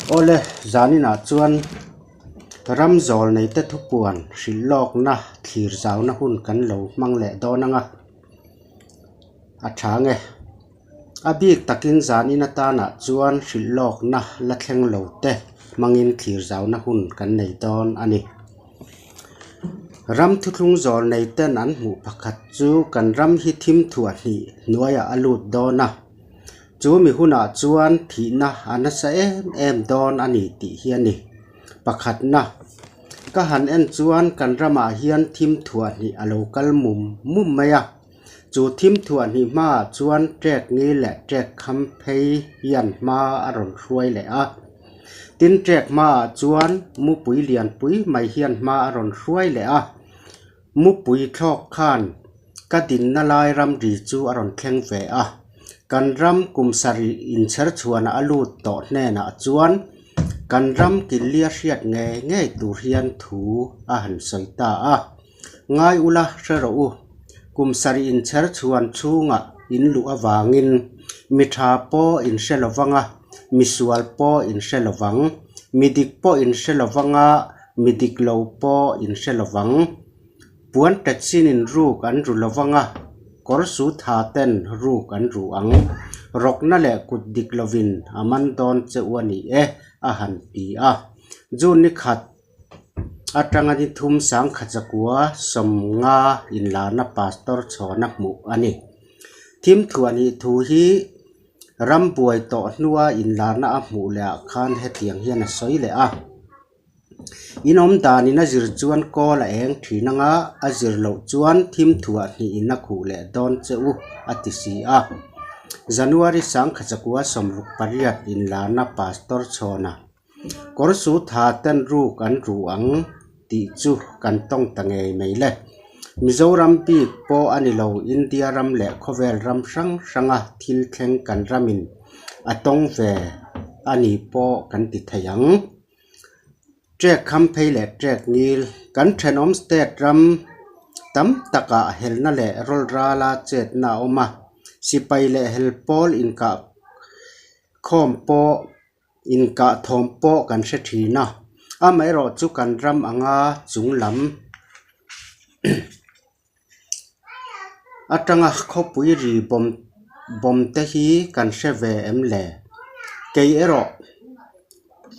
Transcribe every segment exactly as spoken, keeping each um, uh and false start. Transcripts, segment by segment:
Awle, zaninah chuan ram zawlneite thupuan hrilhlawkna thlirzauna hun kan lo hmang leh dawn ang a. A ṭha nge. A bik takin zanin atanah chuan hrilhlawkna la thleng lo te hmangin thlirzauna hun kan nei dawn a ni. Ram thuthlung zawlneiten an hmuh pakhat chu kan ram hi thim thuah hnih hnuaiah a lut dawn a. Chu mi hunah chuan thihna a nasa em em dawn a ni tih hi a ni. Pakhatna, ka han en chuan kan ramah hian thim thuah hnih a lo kal mum mum mai a. Chu thim thuah hnih hmaah chuan ṭek ngil leh ṭek kham phei hian hma a rawn hruai leh a. Tin ṭek hmaah chuan mupui lianpui mai hian hma a rawn hruai leh a. Mupui thlawk khan ka dinna lai ramri chu a rawn thleng ve a. Kan ram kum sarih inchher chhuana a lut tawh hnenah chuan kan ram killia hriat ngei ngei tur hian thu a han sawi ta a. Ngai ula hre rawh u. Kum sarih inchher chhuan chhungah in luh avangin mi ṭha pawh in hre lo vang a, mi sual pawh in hre lo vang, mi dik pawh in hre lo vang a, mi dik lo pawh in hre lo vang. Puan tet sinin ruk an ru lo vang a, kawr su tha ten ruk an ru ang. Rawkna leh kut dik lovin a man dawn che u a ni e, a han ti a. June ni khat aṭanga ni thum sangkhat zakua sawmnga inlarna pastor chhawna hmuh a ni. Thim thuah hnih thu hi ram buai tawh hnua inlarna a hmuh leh ah khan hetiang hian a sawi leh a. In awm danin a zir chuan kawl a eng ṭhin anga, a zir loh chuan thim thuah hnihin a khuh leh dawn che u a ti si a. January sangkhat zakua sawmruk pariat inlarna pastor chhawna kawr su tha ten ruk an ru ang tih chu kan tawng ta ngei mai le. Mizoram bik pawh a ni lo, India ram leh khawvel ram hrang hranga thil thleng kan ramin a tawng ve a ni pawh kan ti thei ang. Ṭek kham phei leh ṭek ngil, kan ṭhenawm state ram tam takah helna leh rawlrala chetna a awm a, sipai leh hel pawl inkah khawm pawh, inkah thawm pawh kan hre ṭhin a. Amaherawhchu kan ram anga chung lam aṭanga khawpui ri bawm, bawm te hi kan hre ve em le? Kei erawh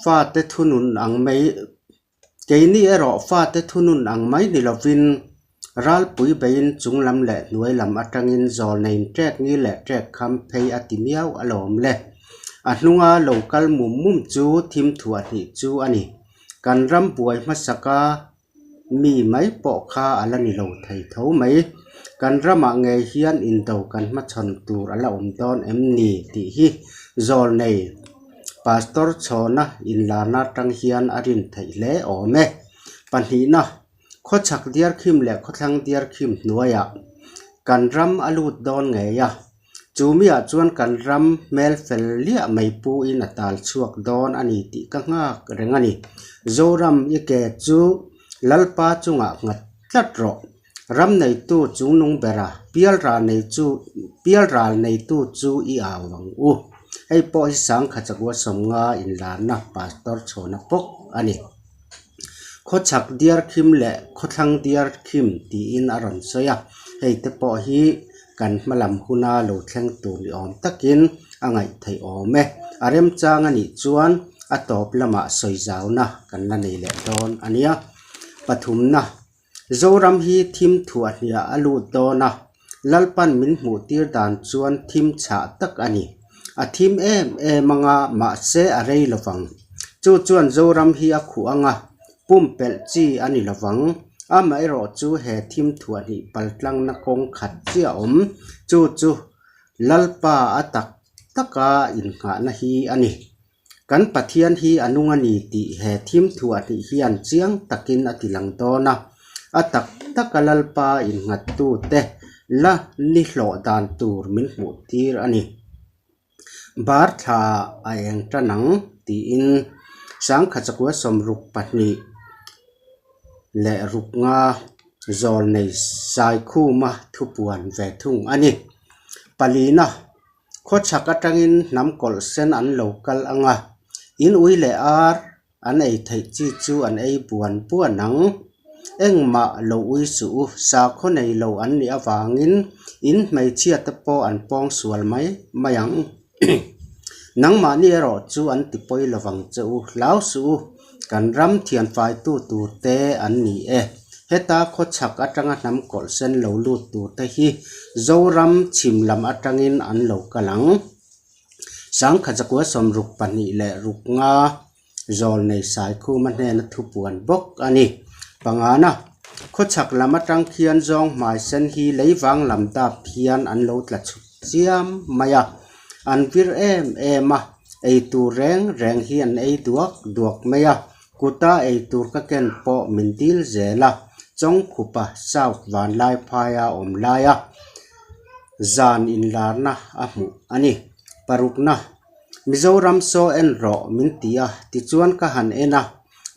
fate thunun ang mai, keini erawh fate thunun ang mai ni lovin, ralpui beiin chung lam leh hnuai lam aṭangin zawlneiin ṭek ngil leh ṭek kham phei a ti miau alawm le. A hnunga lo kal mum mum chu thim thuah hnih chu a ni. Kan ram buai hmasaka mi mai pawh kha a la ni lo thei tho mai. Kan ramah ngei hian indo kan hmachhawn tur a la awm dawn em ni tih hi zawlnei pastor chhawna inlarna aṭang hian a rin theih hle awm e. Pahnihna, khawchhak diarkhim leh khawthlang diarkhim hnuaiah kan ram a lut dawn ngei a. Chu miah chuan kan ram hmel fel liah mai puin a tal chhuak dawn a ni tih ka nghak reng a ni. Zoram i ke chu Lalpa chungah nghat tlat rawh. Ram neitu chungnung bera pial ral nei chu, pial ral neitu chu i au ang u. Hei pawh hi sangkhat zakua sawmnga inlarna pastor chhawna bawk a ni. Khawchhak diarkhim leh khawthlang diarkhim tiin a rawn sawi a, hei te pawh hi kan hmalam huna lo thleng tur ni awm takin a ngaih theih awm e. A remchang a nih chuan a tawp lamah sawi zauna kan la nei leh dawn a nia. Pathumna, Zoram hi thim thuah hnihah a lut dawn a, Lalpan min hmuh tir dan chuan thim chhah tak a ni. A thim em em anga, mahse a rei lo vang. Chu chuan Zoram hi a khuh anga, pumpelh chi a ni lo vang. Amaherawhchu he thim thuah hnih paltlangna kawng khat chiah awm, chu chu Lalpa a tak taka innghahna hi a ni. Kan Pathian hi a nung a ni tih he thim thuah hnih hian chiang takin a ti lang dawn a. A tak taka Lalpa innghattu te la ni hlawh dan tur min hmuh tir a ni. Bar thla a eng tan ang tiin sangkhat zakua sawmruk pahnih leh ruknga zawlnei Saikhuma thupuan ve thung a ni. Palina, khawchhak aṭangin hnam kawlh sen an lo kal anga, In ui le ar an ei theih chi chu an ei buan buan ang. Engmah lo ui suh u, sakhaw nei lo an nih avangin in hmeichhiate pawh an pawng sual mai mai ang. Nangmahni erawh chu an ti pawi lo vang che u, hlau suh u, kan ram thianfaitu turte an ni e. Heta khawchhak atanga hnam kawlsen lo lut turte hi Zoram chhim lam atangin an lo kal ang. Sangkhat zakua sawmruk pahnih le ruk nga Zawlnei Saikhuma hnena thupuan bawk a ni. Pangana, khawchhak lam atang khian zawng hmai sen hi leivang lam dap hian an lo tla chhuk chiam mai a. An vir em em a, ei tur reng reng hi an ei duak duak mai a. Kuta ei tur ka ken pawh min dil zel a, Chawngkhupa South Vanlaiphai a awm lai a zan inlarna a hmuh a ni. Parukna, Mizoram saw en rawh min ti a, tichuan ka han en a,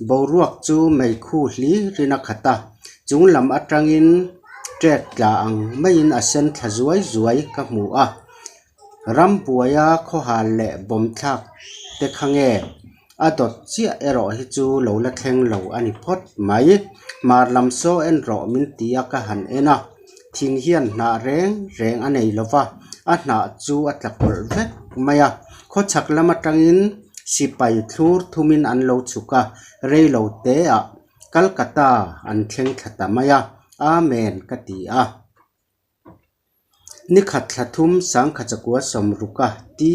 boruak chu meikhu hlirin a khat a, chunglam atangin ṭek tla ang maiin a sen thla zuai zuai ka hmu a. Rambuaia khawhal leh bawmthlak te kha nge a dawt chiah erawh hi chu lo la thleng lo a ni phawt mai. Hmar lam saw en rawh min ti a ka han en a, thing hian hnah reng reng a nei lo va, a hnah chu a tla kawlh vek mai a. Khawchhak lam atangin sipai thlur thumin an lo chhuk a, reilote ah Calcutta an thleng thla ta mai a, amen ka ti a. Ni khat thla thum sangkhat zakua sawmruka Ti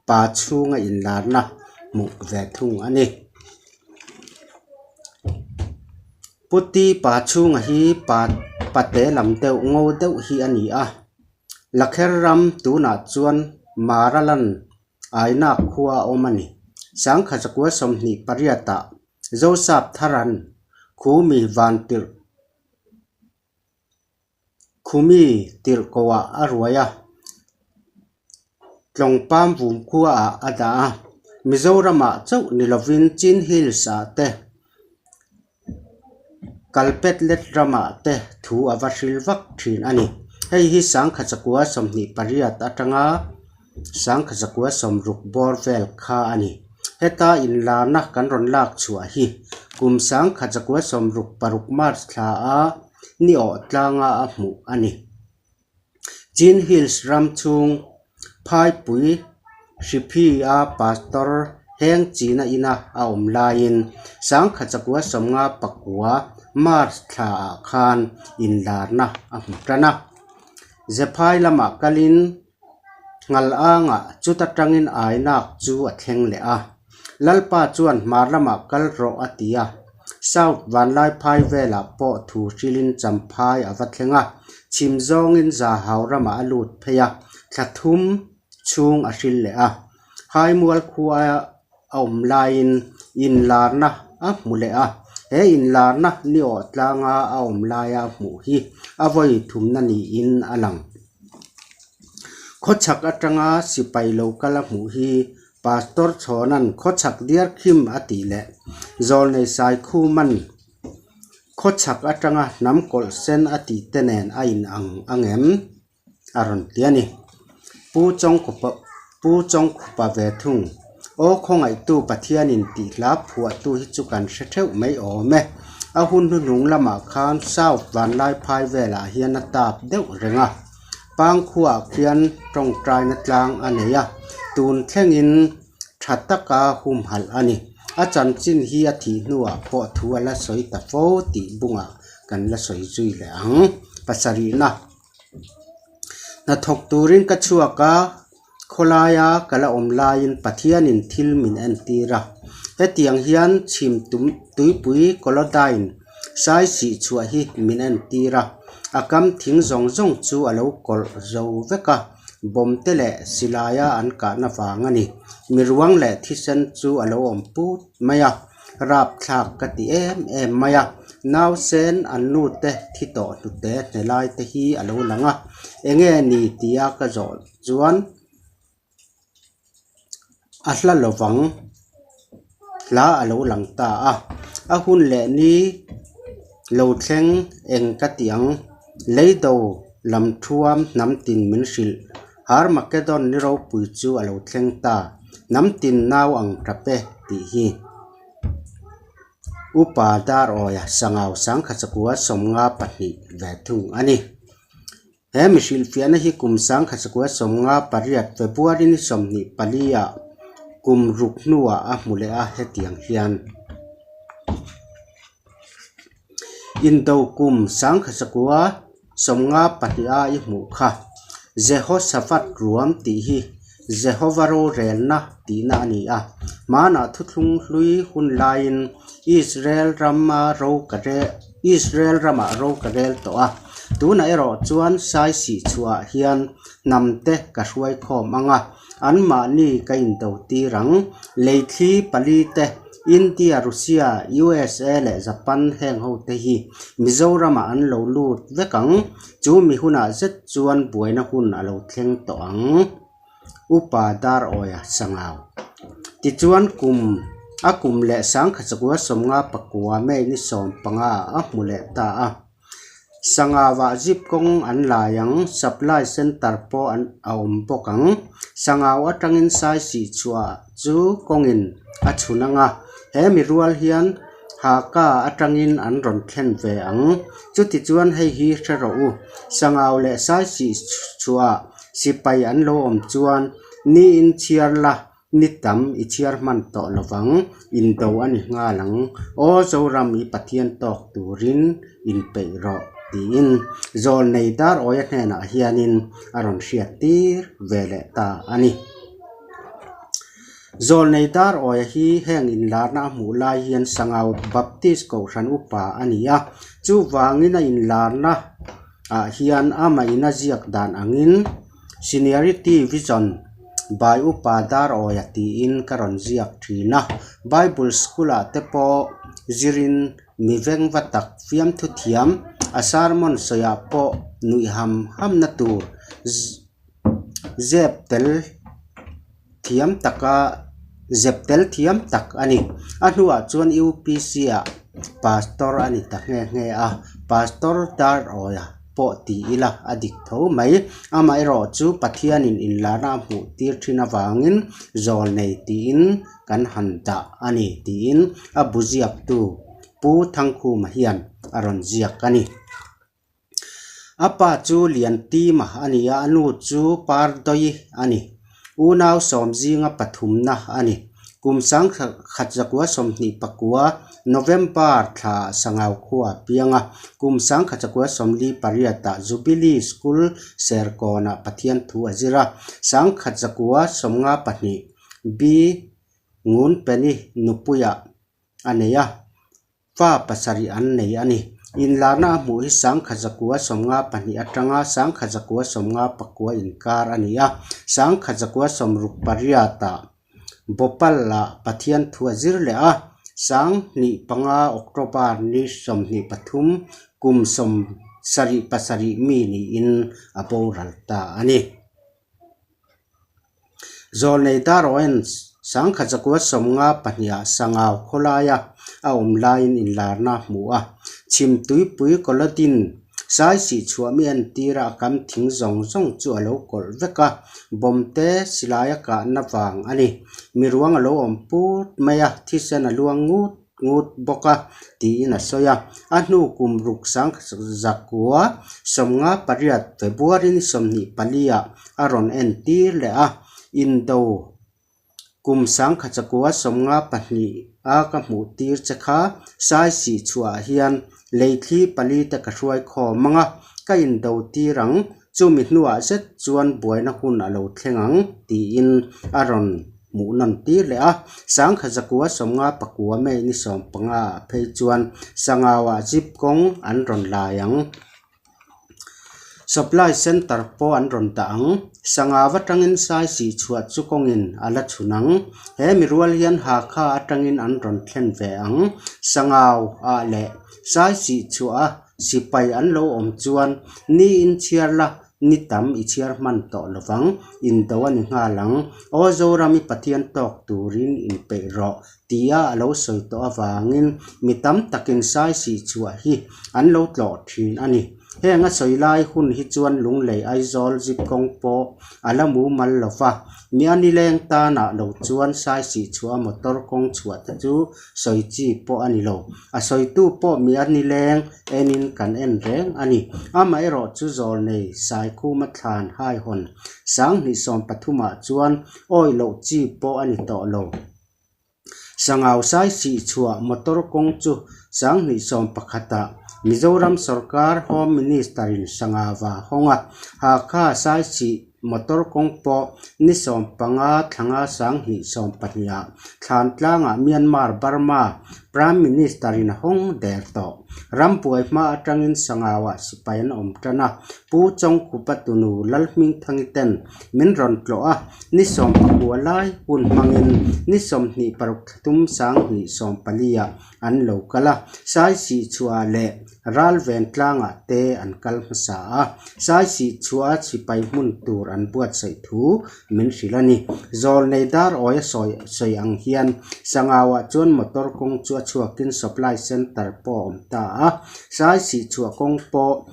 pa chhunga inlarna hmuh ve thung a ni. Pu Ti pa chhunga hi pa, pate lam deuh ngo deuh hi a ni a. Lakher ram tunah chuan Maralan Ainak khua a awm a ni. Sangkhat zakua sawmhnih pariatah Zosap Tharan Khumi Vantirh Khumi tirhkohah a ruai a, Tlawngpam Vum khuaah a dah a. Mizoramah chauh ni lovin Chin Hills-ah te, Kalpetlet ramah te thu a va hril vak ṭhin a ni. Hei hi sangkhat zakua sawmhnih pariat atanga sangkhat zakua sawmruk bawr vel kha a ni. Heta inlarna kan rawn lak chhuah hi kum sangkhat zakua sawmruk paruk March thla a ni awh tlanga a hmuh a ni. Chin Hills ram chhung Phaipui Hriphi-a pastor Hengchina ina a awm laiin sangkhat zakua sawmnga pakua March thla ah khan inlarna a hmu ṭan a. Zephai lamah kalin Ngal anga chuta tangin Ainak chu a thleng leh a. Lalpa chuan Hmar lamah kal rawh a ti a. South Vanlaiphai velah pawh thu hrilin Champhai a va thleng a. Chhim zawngin Zahau ramah a lut phei a. Thla thum chhung a hril leh a. Haimual khua a awm laiin inlarna a hmu leh a. He inlarna ni awh tlanga a awm laia hmuh hi a vawi thumna niin a lang. Khawchhak atanga sipai lo kal a hmuh hi Pastor Chhawnan khawchhak diar khim a tih leh Zawlnei Saikhuman khawchhak atanga hnam kawlh sen a tih te nen a inang ang em? A rawn ti a ni. Pu Chawngkhupa, Pu Chawngkhupa ve thung. Aw khawngaihtu Pathianin tih hla phuahtu hi chu kan hre theuh mai awm e. A hun hnuhnung lamah khan South Vanlaiphai velah hian a tap deuh reng a. Pangkhuaah khian ṭawngṭaina tlang a nei a. Tun thlengin ṭha taka humhalh a ni. A chanchin hi a thih hnuah pawh thu a la sawi ta fo tih bungah kan la sawi zui leh ang. Pasarihna. Hnathawk turin ka chhuak a, khawlaia ka la awm laiin Pathianin thil min entir a. Hetiang hian chhim tum, tuipui kawlawdain saisih chhuah hi min entir a. A kam thing zawng zawng chu a lo kawlh zo vek a. Bawmte leh silaia an kahna vang a ni. Mi ruang leh thisen chu a lo awm put mai a. Rapthlak ka ti em em mai a. Nausen an nu te thi tawh hnute hne lai te hi a lo lang a. Enge ni tia ka zawh chuan a hla lo vang hla a lo lang ta a. A hun leh ni lo thleng eng ka ti ang. Leido lam thuam hnam tin min hrilh. Harmagedon ni ropui chu a lo thleng ta. hnam tin nau ang ṭha pe tih hi Upa Dar Awia Sangau sangkhat zakua sawmnga pahni ve thung a nih. He mi hrilhfiahna hi kum sangkhat zakua sawmnga pariat February ni sawmhnih palia kum ruk hnuah a hmu leh a, hetiang hian indo kum sangkhat zakua sawmnga pahnia i hmuh kha Jehosaphat ruam tih hi Jehova rorelna tihna a ni a. Hmanah thuthlung hlui hun laiin Israel rama ro ka re, Israel ramah ro ka rel tawh a. Tunah erawh chuan Saisih chhuahah hian hnamte ka hruai khawm ang a, anmahni ka indo tir ang. Leithli pali te, India, Russia, U S A leh Japan heng ho te hi Mizoramah an lo lut vek ang. Chu mi hunah zet chuan buaina hun a lo thleng tawh ang. Upa Dar Awia Sangau. Tichuan kum, a kum leh sangkhat zakua sawmnga pakua May ni sawm panga a hmu leh ta a. Sangaua zip kawng an lai ang, supply centre pawh an, a awm bawk ang. Sangau aṭangin Saisih chhuah chu kawngin a chhun ang a, he mi rual hian Hakha aṭangin an rawn thlen ve ang. Chutichuan hei hi hre rawh u, Sangau leh Saisih chhuah sipai an lo awm chuan ni in chhiar la, ni tam i chhiar hman tawh lovang, indo a ni nghal ang. Aw Zoram, i Pathian tawk turin inpeih rawh, tiin Zawlnei Dar Awia hnenah hianin a rawn hriattir ve leh ta a ni. Zawlnei Dar Awia hi heng inlarna a hmuh lai hian Sangau Baptist Kohhran upa a ni a, chuvangin a inlarna ah hian amahin a ziak dan angin Seniority Vision by Upa Dar Awia tiin ka rawn ziak ṭhin a. Bible School-ah te pawh zirin mi veng va tak fiamthu thiam, a sermon sawiah pawh nuih ham hamna tur z-, zep tel thiam taka, zep tel thiam tak a ni. A hnuah chuan U P C-ah pastor a ni ta nghe nghe a, Pastor Dar Awia pawh ti ila a dik tho mai. Amaherawhchu Pathianin inlarna a hmuh tir ṭhin avangin Zawlnei tiin kan han dah a ni, tiin a bu ziaktu Pu Thangkhuma hian a rawn ziak a ni. A pa chu Liantima a ni a, a nu chu Pardoi a ni. Unau sawm zinga pathumna a ni. Kum sangkhat zakua sawmhnih pakua November thla Sangau khuaa piang a, kum sangkhat zakua sawmli pariatah Jubilee School Serkawnah Pathian thu a zir a, sangkhat zakua sawmnga pahnih B Ngunpeni nupuiah a nei a, fa pasarih an nei a ni. Inlarna a hmuh hi sangkhat zakua sawmnga pahnih aṭanga sangkhat zakua sawmnga pakua inkar a ni a, sangkhat zakua sawmruk pariatah Bhopal-ah Pathian thu a zir leh a, sanghnih panga October ni sawmhnih pathum, kum sawmsarih pasarih mi niin a boral ta a ni. Zawlnei Dar Awain sangkhat zakua sawmnga pahniha Sangau khawlaia a awm laiin inlarna a hmu a. Chhim tuipui kawladin Saisih chhuah mi entira a kam thing zawng zawng chu a lo kawlh vek a. Bawmte silai a kahna vang a ni. Mi ruang a lo awm put mai a, thisen a luang ngut ngut bawk a, tiin a sawi a. A hnu kum ruk sangkhat zakua sawmnga pariat February ni sawmhnih palia a rawn entir leh a. Indo kum sangkhat zakua sawmnga pahniha ka hmuh tir che kha, Saisih chhuahah hian leithli palite ka hruai khawm ang a, ka indo tir ang, chumi hnuah zet chuan buaina hun a lo thleng ang, tiin a rawn hmuh nawn tir leh a. Sangkhat zakua sawmnga pakua May ni sawmpanga phei chuan Sangaua zip kawng an rawn lai ang. Supply centre pawh an rawn dah ang. Sangau aṭangin Saisih chhuah chu kawngin a la chhun ang. He mi rual hian Hakha aṭangin an rawn thlen ve ang. Sangauah leh Saisih chhuaha sipai an lo awm chuan ni in chhiar la, ni tam i chhiar hman tawh lovang, indo a ni nghal ang. Aw Zoram, i Pathian tawk turin inpeih rawh, tia a lo sawi tawh avangin mi tam takin Saisih chhuah hi an lo tlawh ṭhin a ni. Heng a sawi lai hun hi chuan Lunglei Aizawl zip kawng pawh a la mumal lo va. Mi a ni leng tana lo chuan Saisih chhuah motor kawng chhuah te chu sawi chi pawh a ni lo. A sawitu pawh mi a ni leng enin kan en reng a ni. Amaherawhchu Zawlnei Saikhuma thlan hai hawn sanghnih sawm pathumah chuan awih loh chi pawh a ni tawh lo. Sangau Saisih chhuah motor kawng chu sanghnih sawm pakhata Mizoram sawrkar Home Minister-in Sangauva hawng a, Hakha Saisih motor kawng pawh ni sawm panga thlanga sanghnih sawm pahniha thlan tlanga Myanmar Burma Prime Minister-in a hawng der tawh. Ram buai hma atangin Sangaua sipai an awm tan a, Pu Chawngkhupa tunu Lalhmingthangi ten min rawn tlawh a, ni sawm pakua lai hun hmangin ni sawmhnih paruk thla tum sanghnih sawm palia an lo kal a, Saisih chhuah leh Ralven tlangah te an kal hmasa a, Saisih chhuah sipai hmun tur an buatsaih thu min hrilh a ni. Zawlnei dar awia sawi, sawi ang hian Sangaua chuan motor kawng chu a chhuakin supply centre pawh a awm ta a, Saisih chhuah kawng pawh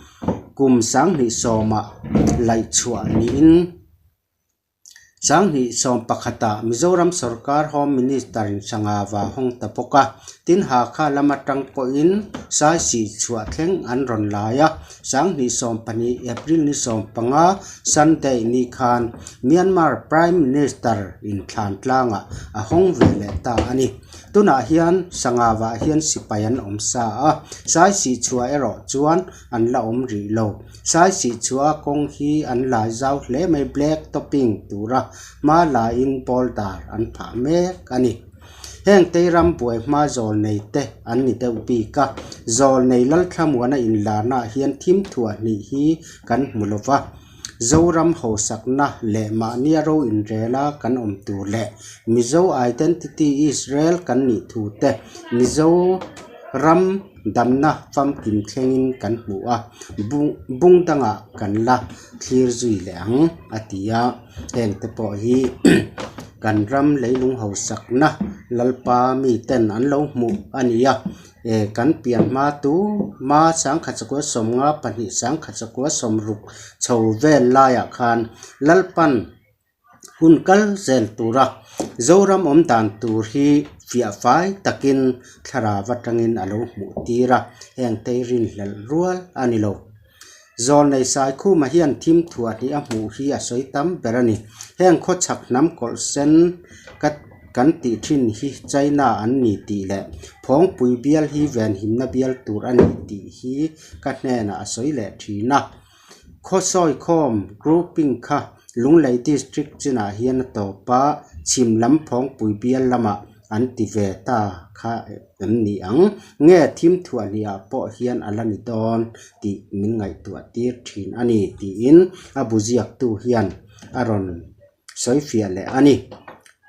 kum sanghnih sawma laih chhuah niin sanghnih sawm pakhata Mizoram sawrkar Home Minister-in Sangauva hawng ta bawk a. Tin, Hakha lam atang pawhin Saisih chhuah thleng an rawn lai a. Sanghnih sawm pahnih April ni sawm panga Sunday ni khan Myanmar Prime Minister-in thlan tlangah a hawng ve leh ta a ni. Tunah hian Sangauva hian sipai an awm sa a, Saisih chhuah erawh chuan an la awm rih lo. Saisih chhuah kawng hi an lai zau hle mai, black topping tura hma lain boulder an phah mek a ni. Hengte hi ram buai hma Zawlnei te an ni deuh bik a, Zawlnei Lalthlamuana inlarnaah hian thim thuah hnih hi kan hmu lo va. Zoram hausakna leh mahnia ro inrela kan awm tur leh Mizo identity is real kan nih thu te, Mizoram damna famkim thlengin kan hmu a, bung, bung dangah kan la thlir zui leh ang a ti a. Hengte pawh hi kan ram leilung hausakna Lalpa miten an lo hmuh a ni a. E, kan pian hma tu hma sangkhat zakua sawmnga pahnih sangkhat zakua sawmruk chho vel laiah khan Lalpan hun kal zel tura Zoram awm dan tur hi fiah fai takin thlarau atangin a lo hmuh tir a, hengte hi rinhlelh rual a ni lo. Zawlnei Saikhuma hian thim thuah hnih a hmuh hi a sawi tam ber a ni. Heng khawchhak hnam kawlh sen ka, kan tih ṭhin hi China an ni tih leh phawngpui bial hi venhimna bial tur a ni tih hi ka hnenah a sawi leh ṭhin a. Khaw sawi khawm grouping kha Lunglei District chinah hian a tawp a, chhim lam phawngpui bial lamah an ti ve ta kha an ni ang. Nge thim thuah hnihah pawh hian a la ni dawn tih min ngaihtuah tir ṭhin a ni, tiin a bu ziaktu hian a rawn sawi fiah leh a ni.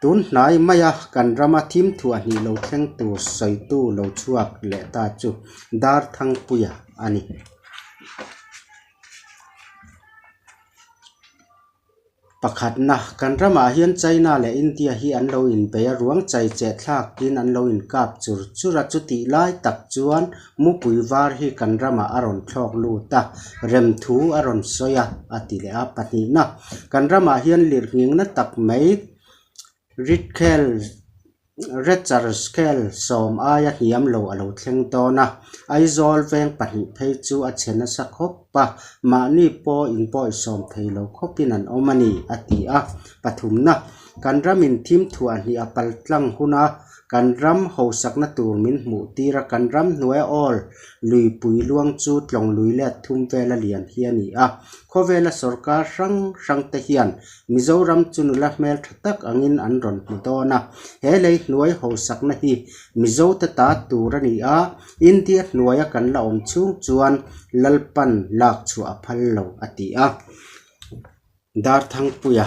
Tun hnai maia kan rama thim thuah hnih lo thleng tur sawitu lo chhuak leh ta chu Darthangpuia a ni. Pakhatna, kan ramah hian China leh India hi an lo inbei a, ruang chai chethlakin an lo inkap chur chur a, chutih lai tak chuan mupui var hi kan ramah a rawn thlawk lut a, remthu a rawn sawi a, a ti leh a. Pahnihna, kan ramah hian lirnghingna tak mai Richter, Richter scale sawm aia hniam lo a lo thleng dawn a, Aizawl veng pahnih phei chu a chhe nasa khawp a, mahni pawh inpawi sawm thei lo khawpin an awm a ni, a ti a. Pathumna, kan ramin thim thuah hnih a pal tlang huna kan ram hausakna tur min hmuh tir a, kan ram hnuaia awl luipui luang chu Tlawng lui let thum vela lian hi a ni a. Khawvela sawrkar hrang hrang te hian Mizoram chu nula hmel ṭha tak angin an rawn hmu dawn a. He lei hnuai hausakna hi Mizo te ta tur a ni a, India hnuaia kan la awm chhung chuan Lalpan lak chhuah a phal lo, a ti a. Darthangpuia.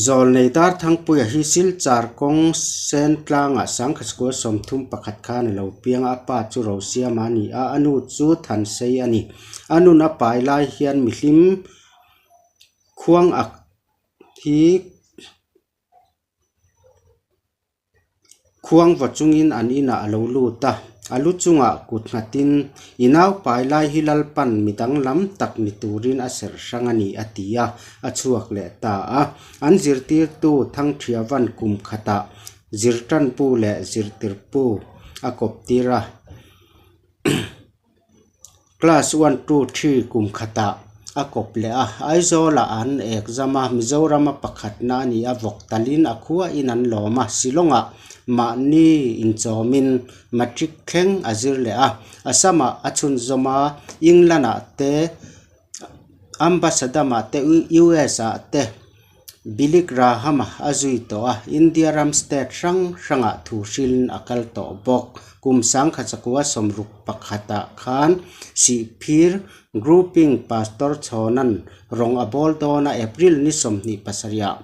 Zawlnei Darthangpuia hi Silchar kawng sen tlangah sangkhat zakua sawmthum pakhat khan a lo piang a, a pa chu Rosiama a ni a, a nu chu Thansei a ni. A nun a pai lai hian mihlim khuang ak hi khuang vaw chungin an inah a lo lut a. a lu chunga kut nghatin, "I naupai lai hi Lalpan mi danglam tak ni turin a serh hrang a nih," a ti a, a chhuak leh ta a. An zirtirtu Thangṭhiavan kum khata zirtanpu le zirtirpu a kawptir a. Class one, two, three kum khata a kawp leh a. Aizawla an exam a, Mizorama pakhatna a ni a, vawk talin a khuoin an lawm a. Shillonga mahni inchawmin matric thleng a zir leh a. Assama a chhunzawm a, England-a te, Ambassador-a te, U-, U S-a te, Billy Graham-a a zui tawh a, India ram state hrang hranga thu hrilin a kal tawh bawk. Kum sangkhat zakua sawmruk pakhata khan Sihphir grouping pastor Chhawnan rawng a bawl dawn a, April ni sawmhnih pasarih-a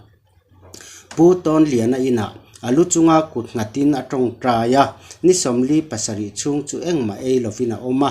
Pu Tawnliana ina a lu chunga kut nghatin a ṭawngṭai a, ni sawmli pasarih chhung chu engmah ei lovin a awm a.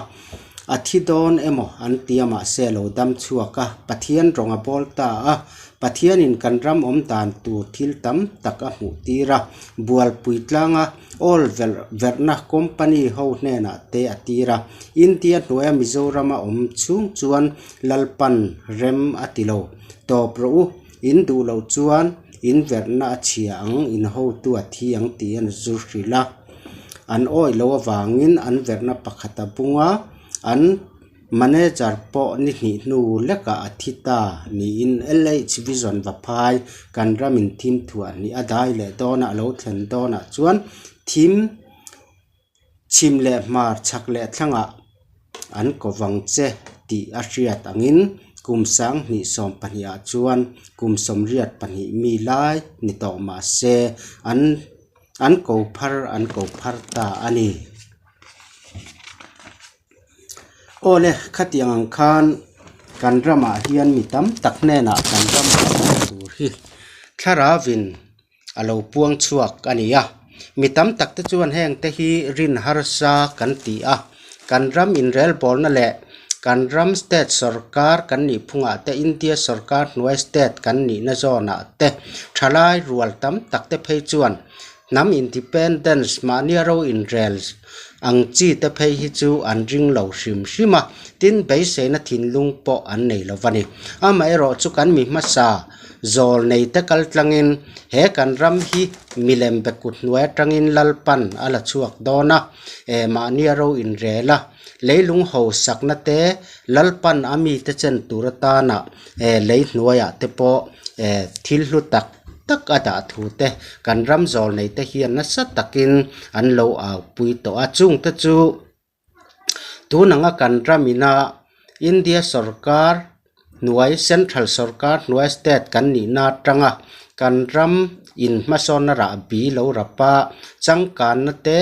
A thi dawn emaw an ti a, mahse lo dam chhuak a, Pathian rawng a bawl ta a, Pathianin kan ram awm dan tur thil tam tak a hmuh tir a, Bualpui tlanga awl verh-, verhna company ho hnena te a tir a, India hnuaia Mizorama awm chhung chuan Lalpan rem a ti lo. Tawp rawh u, in duh loh chuan in verhna a chhia ang, in hotu a thi ang tiin a zu hril a. An awih loh avangin an verhna pakhat a bung a, an manager pawh ni hnih hnu leka a thi ta niin L H Vision Vaphai kan ramin thim thuah hnih a dai leh dawn a, a lo thlen dawnah chuan thim chhim leh hmar chhak leh thlanga an ko vang che tih a hriat angin kum sanghnih sawm pahnihah chuan kum sawmriat pahnih mi lai ni tawh mah se an, an ko phar, an ko phar ta a ni. Awle, khatiang ang khan kan ramah hian mi tam tak hnenah kan ram tur hi Thlarauvin a lo puang chhuak a ni a. Mi tam tak te chuan heng te hi rin harsa kan ti a. Kan ram inrelbawlna leh kan ram state sawrkar kan nih phungah te, India sawrkar hnuai state kan nihna zawnah te, thalai rual tam tak te phei chuan hnam independence mahnia ro inrel ang chi te phei hi chu an ring lo hrim hrim a, tin beiseina thinlung pawh an nei lo va ni. Amaherawhchu kan mi hmasa zawlnei te kal tlangin he kan ram hi milem be kut hnuai aṭangin Lalpan a la chhuak dawn a, e, mahnia ro inrel a, leilung hausakna te, Lalpan a mi te chen tur atana, e, lei hnuaiah te pawh, e, thil hlu tak tak a dah thu te kan ram zawlnei te hian nasa takin an lo aupui tawh a. Chungte chu tun anga kan ram ina India sawrkar hnuai, central sawrkar hnuai state kan nihna aṭanga kan ram inhmasawnna rah bi lo rap a, changkanna te,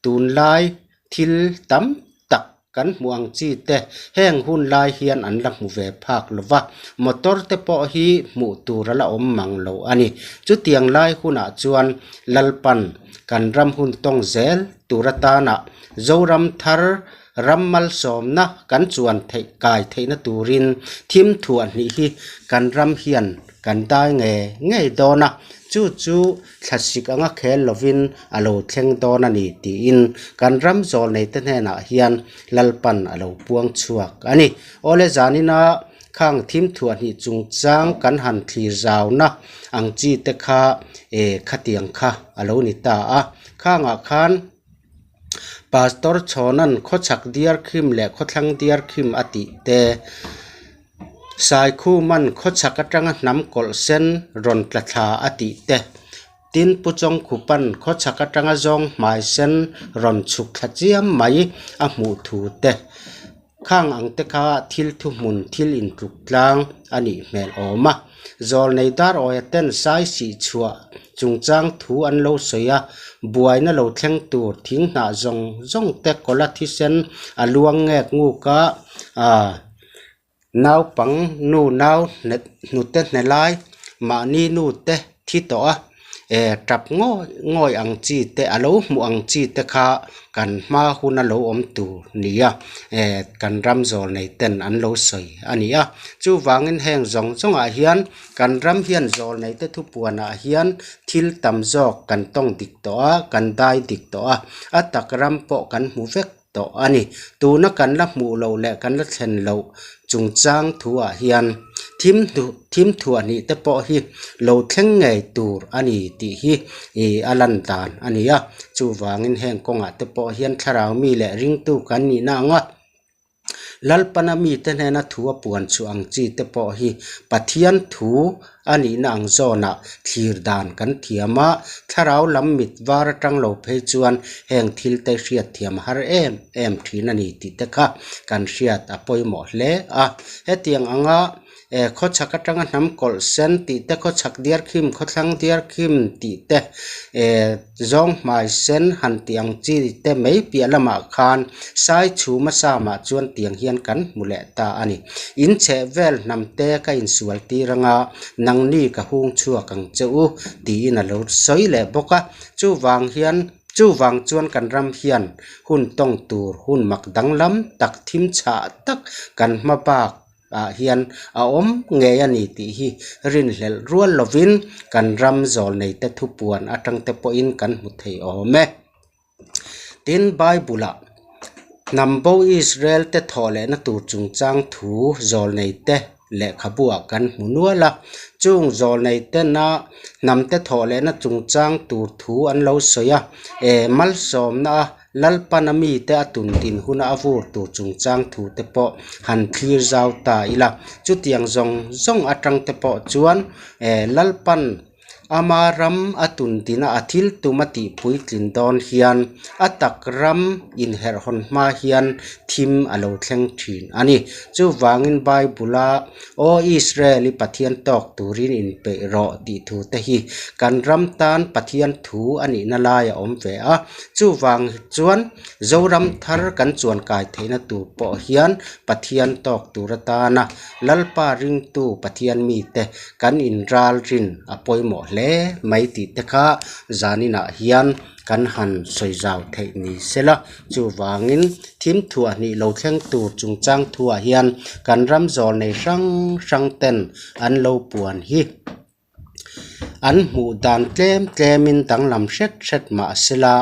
tunlai thil tam tak kan hmuh ang chi te heng hun lai hian an la hmu ve phak lo va. Motor te pawh hi hmuh tur a la awm mang lo a ni. Chutiang lai hunah chuan Lalpan kan ram hun tawng zel tur atana Zoram thar ram malsawmna kan chuan theih, kai theihna turin thim thuah hnih hi kan ram hian kan dai nge ngei dawn a. Chu chu thlasik anga khel lovin a lo thleng dawn a ni tiin kan ram zawlnei te hnenah hian Lalpan a lo puang chhuak a ni. Awle, zanina khang thim thuah hnih chungchang kan han thlir zauna ang chi te kha, e, khatiang kha a lo ni ta a. Khangah khan Pastor Chhawnan khawchhak diar khim leh khawthlang diar khim a tih te, Saikhuman khawchhak aṭanga hnam kawlh sen rawn tla thla a tih te, tin Pu Chawngkhupan khawchhak aṭanga zawng hmai sen rawn chhuk thla chiam mai a hmuh thu te, khang ang te kha thil thuhmun, thil intluk tlang a nih hmel awm a. Zawlnei dar awia ten saisih chhuah chungchang thu an lo sawi a, buaina lo thleng tur thing hnah zawng zawng te kawla thisen a luang ngek nguk a, a, naupang nu nau hne-, hnute hnelai mahni nu te thi tawh a, eh, ṭap ngawi ngawi ang chi te, a lo hmu ang chi te kha kan hma hun a lo awm tur ni a, eh, kan ram zawlnei ten an lo sawi a ni a. Chuvangin heng zawng zawngah hian kan ram hian zawlnei te thupuanah hian thil tam zawk kan tawng dik tawh a, kan dai dik tawh a, a tak ram pawh kan hmu vek tawh a ni. Tuna kan la hmuh loh leh kan la thlen loh chungchang thuah hian thim thu, thim thuah hnih te pawh hi lo thleng ngei tur a ni tih hi, i, a lan dan a ni a. Chuvangin heng kawngah te pawh hian thlarau mi leh ringtu kan nihna anga Lalpan a mite hnena thu a puan chu ang chi te pawh hi Pathian thu a nihna ang zawnah thlir dan kan thiam a, thlarau lam mit var aṭang lo phei chuan heng thil te hriat thiam har em em ṭhin a ni tih te kha kan hriat a pawimawh hle a. Hetiang anga, eh, khawchhak aṭanga hnam kawlh sen tih te, khawchhak diar khim, khawthlang diar khim tih te, eh, zawng hmai sen han tih ang chi te mai piah lamah khan sai chhuma samah chuan tiang hian kan hmu leh ta a ni. In chheh vel hnam te ka insual tir anga, nangni ka hung chhuak ang che u, tiin a lo sawi leh bawk a. Chuvang hian, chuvang chuan kan ram hian hun tawng tur, hun mak danglam tak, thim chhah tak kan hmabak ah hian a awm ngei a ni tih hi rinhlelh rual lovin kan ram zawlnei te thupuan aṭang te pawhin kan hmu thei awm e. Tin, Bible-ah hnam bo Israel te thawh lehna tur chungchang thu zawlnei te lehkhabuah kan hmu nual a. Chung zawlnei tena hnam te thawh lehna chungchang tur thu an lo sawi a, e, malsawmna a, Lalpan a mite a tun din huna a vur tur chungchang thu te pawh han thlir zau ta ila. Chutiang zawng zawng aṭang te pawh chuan, eh, Lalpan ama ram a tun dina a thil tum a tih puitlin dawn hian a tak ram inherh hawn hma hian thim a lo thleng ṭhin a ni. Chuvangin Bible-a, "Aw Israel, i Pathian tawk turin inpeih rawh," tih thu te hi kan ram tan Pathian thu a nihna lai a awm ve a. Chuvang chuan Zoram thar kan chuan kai theihna tur pawh hian Pathian tawk tur atana Lalpa ringtu Pathian mite kan inral rin a pawimawh hle mai tih te kha zaninah hian kan han sawi zau theih ni sela. Chuvangin thim thuah hnih lo thleng tur chungchang thuah hian kan ram zawlnei hrang hrang ten an lo puan hi an hmuh dan tlem tlemin danglam hret hret mah sela,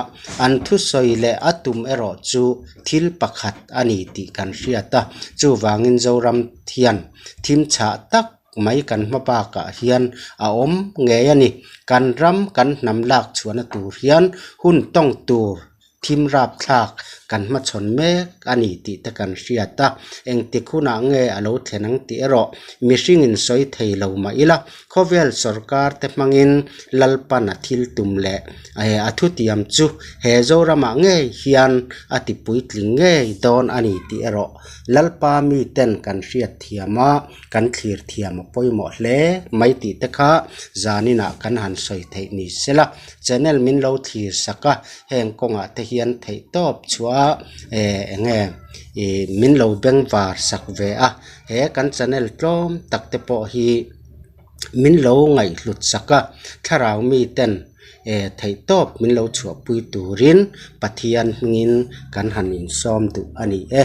an thusawi leh a tum erawh chu thil pakhat a ni tih kan hriat a. Chuvangin Zoram hian thim chhah tak mai kan hmabakah hian a awm ngei a ni. Kan ram kan hnam lak chhuahna tur hian hun tawng tur thim rapthlak kan hmachhawn mek a ni tih te kan hriat a. Engtik hunah nge a lo thlen ang tih erawh mihringin sawi thei lo mah ila, khawvel sawrkar te hmangin Lalpan a thil tum leh, eh, a thutiam chu he Zoramah ngei hian a tipuitling ngei dawn a ni tih erawh Lalpa miten kan hriat thiam a, kan thlir thiam a pawimawh hle mai tih te kha zaninah kan han sawi theih ni sela. Channel min lo thlir sak a, heng kawngah te hian theih tawp chhuah a, eh, eng nge, eh, min lo bengvar sak ve a. He kan channel tlawm tak te pawh hi min lo ngaihhlut sak a, thlarau miten, eh, theih tawp min lo chhuahpui turin Pathian hmingin kan han insawm duh a ni e.